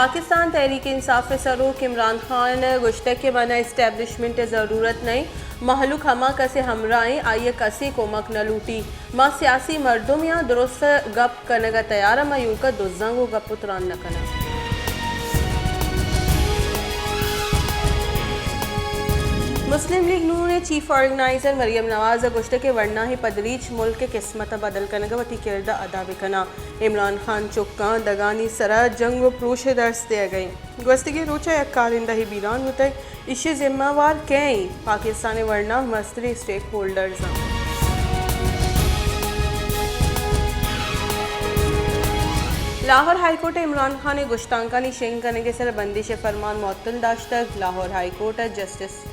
پاکستان تحریک انصاف ءِ سروک عمران خان ءَ گوشتگ کہ من ءَ اسٹیبلشمنٹ ءِ ضرورت نہ اِنت، مہلوک ہما کس ءِ ہمراہ اِنت، آئی ءَ کسے کمک نہ لوٹیت۔ ما سیاسی مردمے آں، درست گپ کنگ ءَ تیار آں، ما ایوک ءَ دزاں گوں گپ ءُ تران نہ کناں۔ مسلم لیگ نون ءِ چیف آرگنائزر مریم نواز ءَ گوشتگ کہ ورناہیں پدریچ ملک ءِ قسمت ءَ بدل کنگ ءَ وتی کرد ءَ ادا بہ کناں۔ عمران خان چکاں دگانی سرا جنگ ءُ پروش ءِ درس دیگ ءَ اِنت۔ گوستگیں روچ ءَ یک کارندہ ئے بیران بوتگ، ایشی ءِ ذمہ وار کئے اِنت؟ پاکستان ءِ ورنا مستریں اسٹیک ہولڈرز اَنت۔ لاہور ہائی کورٹ ءَ عمران خان ءِ گشتانکانی شنگ کنگ ءِ سر ءَ بندش ءِ فرمان معطل داشتگ۔ لاہور ہائی کورٹ ءَ جسٹس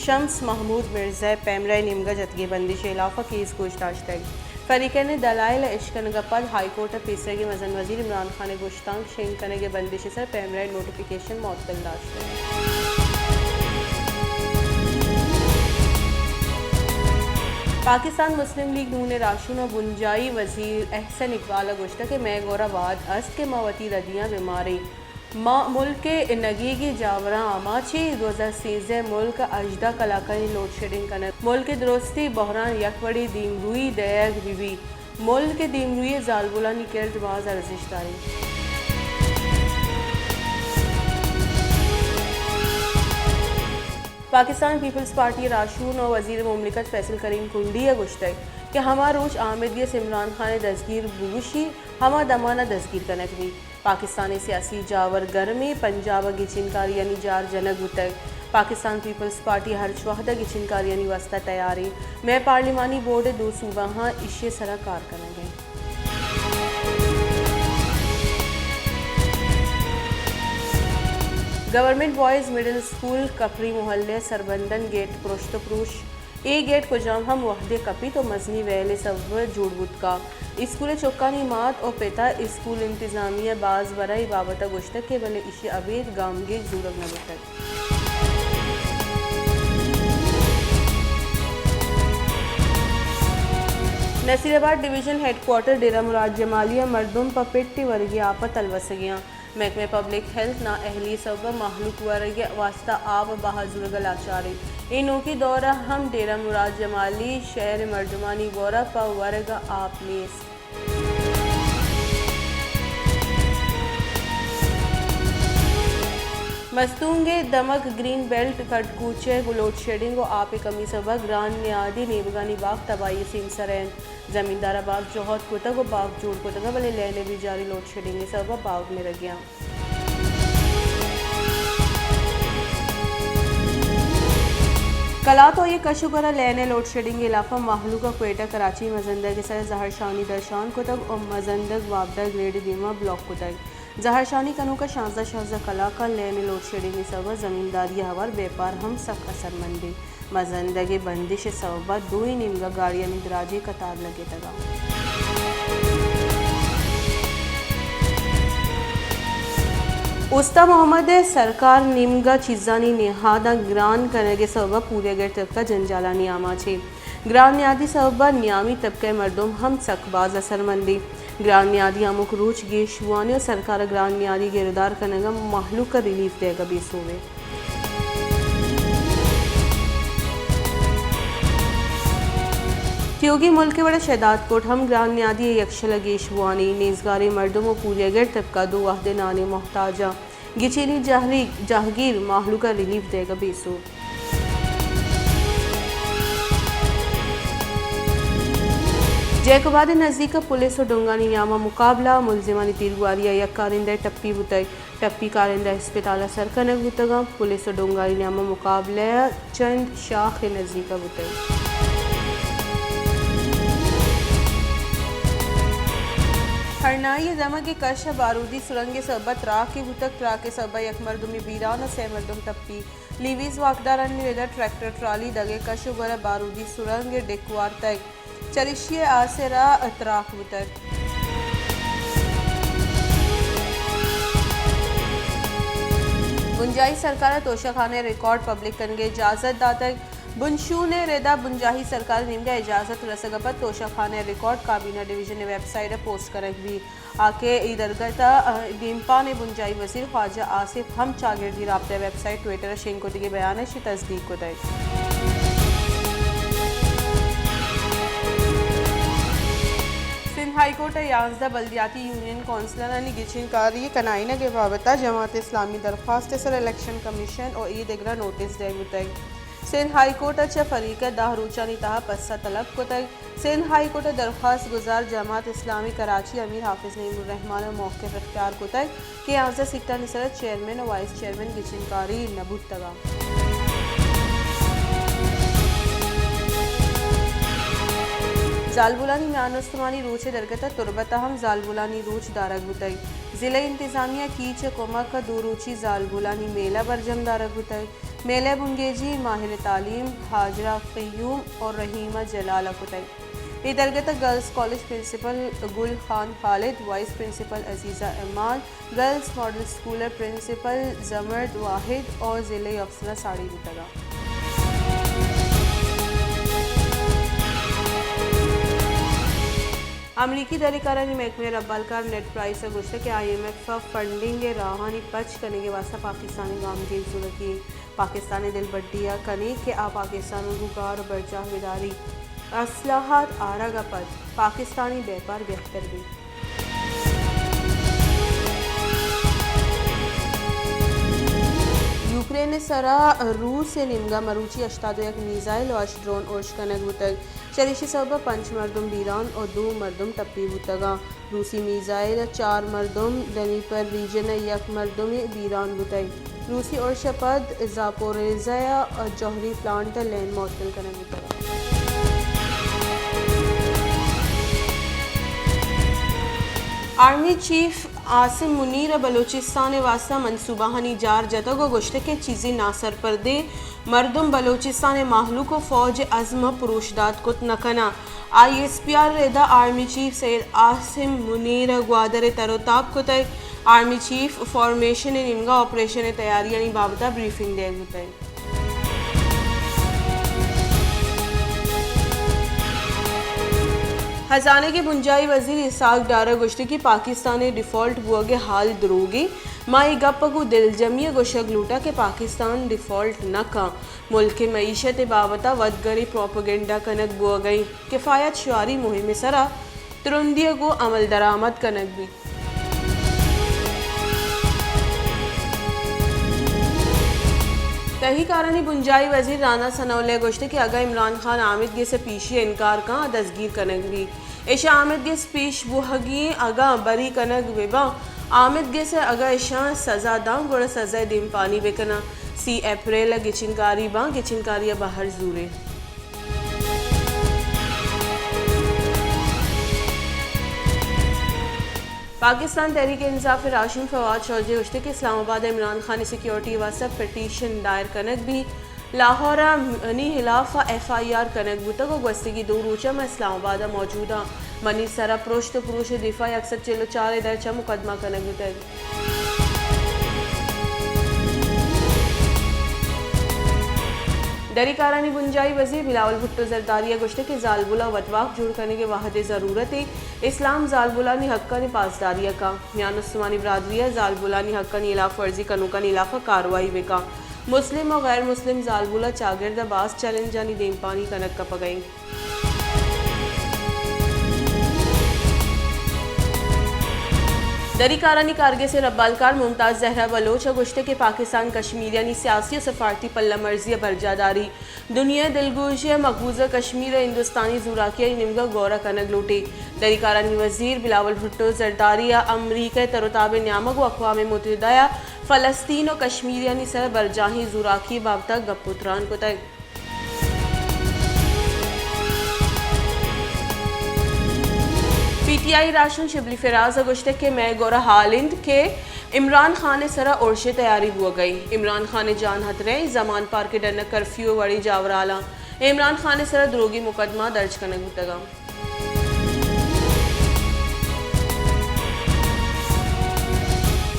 شمس محمود مرزا ءِ پیمرا ءِ نیمگ ءَ جتگیں بندش ءِ ہلاپ ءَ کیس گوش داشتگ۔ فریقین ءِ دلائل ءِ اشکنگ ءَ پد ہائی کورٹ ءَ پیسریگیں مزن وزیر عمران خان ءِ گشتانک شنگ کنگ ءِ بندش ءِ سر ءَ پیمرا ءِ نوٹیفکیشن معطل داشتگ۔ پاکستان مسلم لیگ نون ءِ راہشون ءُ بنجاہی وزیر احسن اقبال ءَ گوشتگ کہ مئے گورا وہد است کہ ما وتی ردیاں بہ ماریں۔ ما ملک ءِ نگیگیں جاوراں آماچ ایں، دو ہزار سیزدہ ءَ ملک ءَ ہژدہ کلاکانی لوڈ شیڈنگ کنگ، ملک ءِ درستیں بحران یک وڑیں دیمروئی دئیگ بہ بیت، ملک ءِ دیمروئی ءَ زالبولانی کرد باز ارزشت دار اِنت۔ پاکستان پیپلز پارٹی ءِ راہشون ءُ وزیر مملکت فیصل کریم کنڈی ءَ گوشتگ کہ ہما روچ آمید گس عمران خان ءِ دزگیر بگوشی، ہما دمان ءَ دزگیر کنگ بیت۔ پاکستان ءِ سیاسی جاور گرمیں، پنجاب ءَ گچینکاریانی جار جنگ بوتگ۔ پاکستان پیپلز پارٹی ہرچ وہد ءَ گچینکاریانی واستہ تیار ایں۔ مئے پارلیمانی بورڈ ءِ دو صوبہاں ایشی ءِ سرا کار کنگ ءَ اِنت۔ گورنمنٹ بوائز مڈل اسکول کپری محلہ ءِ سربندن گیٹ پرشت ءُ پروش۔ اے گیٹ کجام ہم وہدے کپیت ءُ مزنیں ویل ءِ سبب ءَ جوڑ بوت کنت۔ اسکول ءِ چکانی مات ءُ پت ءَ اسکول انتظامیہ ءَ باز برا اے بابت ءَ گوشتگ کہ بلے ایشی ءَ ابید گامگیج زورگ نہ بوتگ۔ نصیر آباد ڈویژن ہیڈ کوارٹر ڈیرہ مراد جمالی ءَ مردم پہ پٹ ءِ ورگی آپ ءَ تلوسگی اَنت۔ محکمہ پبلک ہیلتھ نااہلی ءِ سبب ءَ مہلوک ورگ ءِ واستہ آپ ءِ بہا زورگ ءَ لاچار اِنت۔ اے نوکیں دور ءَ ہم ڈیرہ مراد جمالی شہر ءِ مردمانی گورا پہ ورگ ءَ آپ نیست۔ مستونگ ءِ دمگ گرین بیلٹ کڈ کوچہ ءِ لوڈ شیڈنگ ءُ آپ ءِ کمی ءِ سبب ءَ گران نیادی نیمگانی باگ تباہی ءِ سیمسر ءَ اَنت۔ زمیندار ءَ باگ جہد کتگ ءُ باگ جوڑ کتگ، بلے لین ءِ بیجاری لوڈ شیڈنگ ءِ سبب ءَ باگ مرگی اَنت۔ کلات ءُ آئی ءِ کش ءُ گور ءَ لین ءِ لوڈ شیڈنگ ءِ ہلاپ ءَ مہلوک ءَ کوئٹہ کراچی مزن دگ ءِ سر ءَ زہرشانی درشان کتگ ءُ مزن دگ وابڈا گریڈ ءِ دیما بلاک کتگ۔ زہرشانی کنوکاں شانزدہ شانزدہ کلاکاں لین ءِ لوڈ شیڈنگ ءِ سبب ءَ زمینداری ءِ ہوار بیپار ہم سک اثرمند اِنت۔ مزن دگ ءِ بندش ءِ سبب ءَ دوئیں نیمگ ءَ گاڑیانی دراجیں قطار لگتگ اَنت۔ اوستہ محمد ءِ سرکار نیمگ ءَ چیزانی نہاداں گران کنگ ءِ سبب ءَ پوریاگرد طبقہ جنجالانی آماچ اِنت۔ گران نیادی سبب ءَ نیامی طبقہ ءِ مردم ہم سک باز اثرمند اِنت۔ گران نیادی ہمک روچ گیش بوان اِنت ءُ سرکار ءَ گران نیادی گرودار کنگ ءَ مہلوک ءَ ریلیف دئیگ ءَ بے سوب اِنت۔ تیوگیں ملک ءِ وڑ ءَ شہداد کوٹ ہم گران نیادی ءِ یکشل ءَ گیش بوان اِنت۔ نیزگاریں مردم ءُ پوریاگرد طبقہ دو وہد ءِ نان ءِ محتاج اَنت۔ گچینی جہری-، جہگیر مہلوک ءَ ریلیف دئیگ ءَ بے سوب۔ جیکب آباد ءِ نزیک ءَ پولیس ءُ ڈونگانی نیام ءَ مقابلہ، ملزمانی تیرگواری ءَ یک کارندہ ءِ ٹپی بوتگ۔ ٹپی کارندہ ہسپتال ءَ سر کنگ بوتگ اَنت۔ پولیس ءُ ڈونگانی نیام ءَ مقابلہ ءِ چند شاخ ءِ نزیک ءَ بوتگ۔ ہرنائی ءِ دمگ ءَ کش ءَ بارودی سرنگ ءِ سبب ءَ تراکے بوتگ۔ تراک ءِ سبب ءَ یک مردمے بیران ءُ سئے مردم ٹپی۔ لیویز واکدارانی رد ءَ ٹریکٹر ٹرالی دگ ءِ کش ءُ گور ءَ بارودی سرنگ ءِ ڈیک وارتگ۔ چریشی ءِ آسر ءَ تراک بوتگ۔ بنجاہی سرکار ءَ توشہ خانہ ءِ ریکارڈ پبلک کنگ ءِ اجازت داتگ۔ بنشون ءِ ردا بنجاہی سرکار ءِ نیمگا اجازت رسگ ءَ پد توشہ خانہ ءِ ریکارڈ کابینہ ڈویژن ءِ ویب سائٹ ءَ پوسٹ کنگ بیت۔ آ کہ اے درگت ءَ دیمپان ءِ بنجاہی وزیر خواجہ آصف ہم چاگردی رابطہ ءِ ویب سائٹ ٹویٹر ءَ شنگ کتگیں بیان ءَ ایشی تصدیق کتگ۔ سندھ ہائی کورٹ ءَ یازدہ بلدیاتی یونین کونسلرانی گچین کاری ءِ کنائینگ ءِ بابت ءَ جماعت اسلامی ءِ درخواست ءِ سر ءَ الیکشن کمیشن ءُ اے دگراں نوٹس دئیگ بوتگ۔ سندھ ہائی کورٹ ءَ چہ فریق ءَ دہ روچانی تہا پسہ طلب کتگ۔ سندھ ہائی کورٹ ءِ درخواست گزار جماعت اسلامی کراچی ءِ امیر حافظ نعیم الرحمان ءَ موقف اختیار کتگ کہ یازدہ سیٹانی سر ءَ چیئرمین ءُ وائس چیئرمین گچین کاری نہ بوتگ۔ زالبولانی میان استمانی روچ ءِ درگت ءَ تربت ءَ ہم زالبولانی روچ دارگ بوتگ۔ ضلعی انتظامیہ ءِ کیچ ءِ کمک ءَ دو روچی زالبولانی میلہ برجم دارگ بوتگ۔ میلہ ءِ بنگیجی ماہر تعلیم ہاجرہ قیوم ءُ رحیمہ جلال ءَ کتگ۔ اے درگت ءَ گرلز کالج پرنسپل گل خان خالد، وائس پرنسپل عزیزہ امان، گرلز ماڈل اسکول ءِ پرنسپل زمرد واحد ءُ ضلعی افسراں ساڑی بوتگ اَنت۔ امریکی دریکارانی محکمہ ءِ ربالکار نیڈ پرائس ءَ گوشتگ کہ آئی ایم ایف ءِ فنڈنگ ءِ راہانی پچ کنگ ءِ واستہ پاکستان ءِ گامگیج زورگی اِنت۔ پاکستان ءِ دلبڈی ءَ کنیں کہ آ پاکستان ءَ گوں گار ءُ برجاہ بداریت۔ اصلاحات آرگ ءَ پد پاکستانی بیپار بہتر بیت۔ یوکرین ءِ سرا روس ءِ نیمگا مروچی ہشتاد ءُ یک میزائل ءُ ہشت ڈرون ارش کنگ بوتگ۔ چریشی سبب ءَ پنچ مردم بیران ءُ دو مردم ٹپی بوتگ اَنت۔ روسی میزائل ءَ چار مردم، ڈنیپر ریجن ءَ یک مردمے بیران بوتگ۔ روسی ارش ءَ پد زاپوریزیا ءِ جوہری پلانٹ ءِ لین معطل کنگ بوتگ۔ آرمی چیف عاصم منیر ءَ بلوچستان ءِ واستہ منصوبہانی جار جتگ ءُ گوشتگ کہ چیزے ناسرپدیں مردم بلوچستان ءِ مہلوک ءُ فوج ءِ عزم ءَ پروش دات کت نہ کناں۔ آئی ایس پی آر ءِ ردا آرمی چیف سید عاصم منیر ءَ گوادر ءَ تر ءُ تاب کتگ۔ آرمی چیف ءَ فارمیشن ءِ نیمگا آپریشن ءِ تیاریانی بابت ءَ بریفنگ دئیگ بوتگ۔ ہزانگ ءِ بنجاہی وزیر اسحاق ڈار ءَ گوشتگ کہ پاکستان ءِ ڈیفالٹ بوگ ءِ ہال دروگیں۔ ما اے گپ ءَ گوں دلجمی ءَ گوشگ لوٹاں کہ پاکستان ڈیفالٹ نہ کنت۔ ملک ءِ معیشت ءِ بابت ءَ ودگریں پروپیگنڈا کنگ بوگ ءَ اِنت۔ کفایت شعاری مہم ءِ سرا ترندی ءَ گوں عمل درآمد کنگ بیت۔ تہی کارانی بنجاہی وزیر رانا ثناء اللہ ءَ گوشتگ کہ اگاں عمران خان آمید گس ءِ پیشی ءَ انکار کنت، آ دزگیر کنگ بیت۔ ایشاں آمید گس پیش بوہگی ایں، اگاں بری کنگ بہ باں، آمید گس ءَ اگاں ایشاں سزا داں، گڑا سزا ءِ دیمپانی بہ کناں۔ سی اپریل ءَ گچینکاری باں، گچینکاری ءَ بہر زوریں۔ پاکستان تحریک انصاف ءِ راہشون فواد شاہ جی ءَ گوشتگ کہ اسلام آباد ءَ عمران خان ءِ سیکورٹی ءِ واستہ پٹیشن دائر کنگ بیت۔ لاہور ءَ منی ہلاف ءَ ایف آئی آر کنگ بوتگ ءُ گوستگیں دو روچ ءَ من اسلام آباد ءَ موجود آں۔ منی سر ءَ پرشت ءُ پروش ءِ دفاع یک سد چل ءُ چار ءِ در چہ مقدمہ کنگ بوتگ۔ دری کارانی بنجاہی وزیر بلاول بھٹو زرداری ءَ گوشتگ کہ زالبول ءِ وتواک جوڑ کنگ ءِ وہد ءِ ضرورت ایں۔ اسلام زالبولانی حقانی پاسداری ءَ کنت۔ میان استمانی برادری ءَ زالبولانی حقانی ہلاف ورزی کنوکانی ہلاف ءَ کاروائی بہ کنت۔ مسلم ءُ غیر مسلم زالبول ءِ چاگرد ءَ باز چیلنجانی دیمپانی کنگ کپگ ءَ اِنت۔ دری کارانی کارگس ءِ ربالکار ممتاز زہرا بلوچ ءَ گوشتگ کہ پاکستان کشمیریانی سیاسی ءُ سفارتی پلہ مرزی ءَ برجاہ داری، دنیا ءِ دلگوشی ءَ مقبوضہ کشمیر ءَ ہندوستانی زوراکیانی نیمگ ءَ گور ءَ کنگ لوٹیت۔ دری کارانی وزیر بلاول بھٹو زرداری ءَ امریکہ ءِ تر ءُ تاب ءِ نیامگ ءُ اقوام متحدہ ءَ فلسطین ءُ کشمیریانی سر ءَ برجاہیں زوراکی ءِ بابت ءَ گپ ءُ تران کتگ۔ پی ٹی آئی ءِ راہشون شبلی فراز ءَ گوشتگ کہ مئے گور ءَ ہال اِنت کہ عمران خان ءِ سر ءَ ارش ءِ تیاری بوگ ءَ اِنت۔ عمران خان ءِ جان ہترہ ایں، زمان پارک ءِ ڈن ءَ کرفیو ءِ وڑیں جاور ہالاں عمران خان ءِ سر ءَ دروگیں مقدمہ درج کنگ بوتگ اَنت۔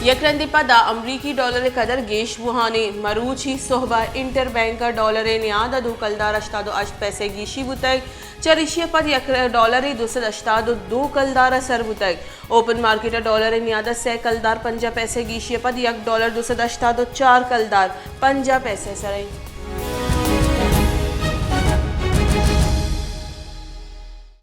یک رندے پدا امریکی ڈالر ءِ قدر گیش بوہان اِنت۔ مروچی سہب ءَ انٹر بینک ءِ ڈالر ءِ نیاد ءَ دو کلدار ہشتاد ءُ ہشت پیسہ گیشی بوتگ۔ چریشی ءَ پد یک ڈالرے دو سد ہشتاد ءُ دو کلدار ءَ سر بوتگ۔ اوپن مارکیٹ ءَ ڈالر ءِ نیاد ءَ سئے کلدار پنجاہ پیسہ گیشی ءَ پد یک ڈالر دو سد ہشتاد ءُ چار کلدار پنجاہ پیسہ سر اِنت۔